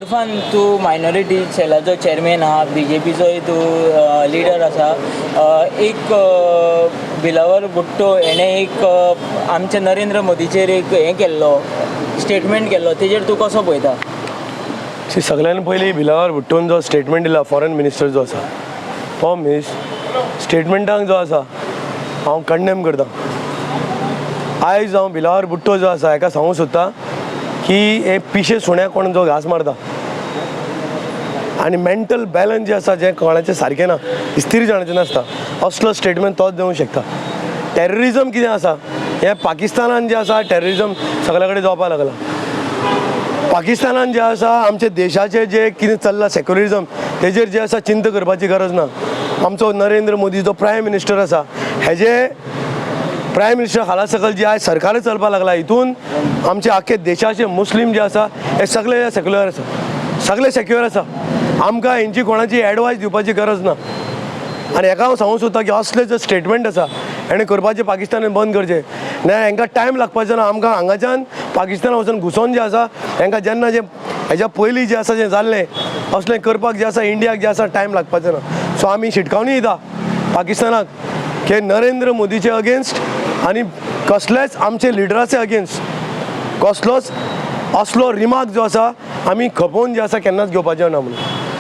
इरफान, तूं minority सेलाचो chairman आहा, बीजेपीचोय तूं लिडर आसा. एक बिलावर भुट्टो हेणें एक आमच्या नरेंद्र मोदीचेर एक हें केल्लो, स्टेटमेंट केल्लो, तेजेर तूं कसो पळयता? सी, सगळ्यान पयलीं बिलावर भुट्टोन जो स्टेटमेंट दिला, फॉरेन मिनिस्टर जो आसा, तो मिस स्टेटमेंटाक जो आसा हांव कंडेम करता. आयज हांव बिलावर भुट्टो जो आसा हेका सांगूंक सोदता की हे पिशे सुण्याक कोण जो घांस मारता आनी मेंटल बॅलन्स जें आसा, जें कोणाचें सारकें ना, स्थिर जाणाचें नासता, असलो स्टेटमेंट तोच दिवंक शकता. टॅररिजम कितें आसा हें पाकिस्तानान जें आसा, टॅररिजम सगल्या कडेन जावपाक लागलां. पाकिस्तानान जें आसा, आमच्या देशाचें जें कितें चल्लां सेक्युलरिजम, तेजेर जें आसा चिंता करपाची गरज ना. आमचो नरेंद्र मोदी जो प्रायम मिनिस्टर आसा, हेजे प्रायम मिनिस्टर खाला सकयल जे आयज सरकार चलपाक लागला, हितून आमचे आख्खे देशाचे मुस्लीम जे आसा हे सगळे सेक्युलर आसा, सगळे सेक्युलर आसा. आमकां हेंची कोणाची एडवायस दिवपाची गरज ना. आनी हेका हांव सांगूंक सोदता की असले जे स्टेटमेंट आसा हेणें करपाचें पाकिस्तानान बंद करचें. ना हेंकां टायम लागपाचो ना. आमकां हांगाच्यान पाकिस्ताना वचून घुसोन जें आसा हेंकां जेन्ना जें हेज्या पयलीं जें आसा जें जाल्लें, असलें करपाक जें आसा इंडियाक जें आसा टायम लागपाचो ना. सो आमी शिटकावणी दिता पाकिस्तानाक की नरेंद्र मोदीचे अगेन्स्ट आनी कसलेच आमचे लिडराचे अगेन्स्ट कसलोच असलो रिमार्क जो आसा आमी खपोवन जे आसा केन्नाच घेवपाचें ना म्हणून.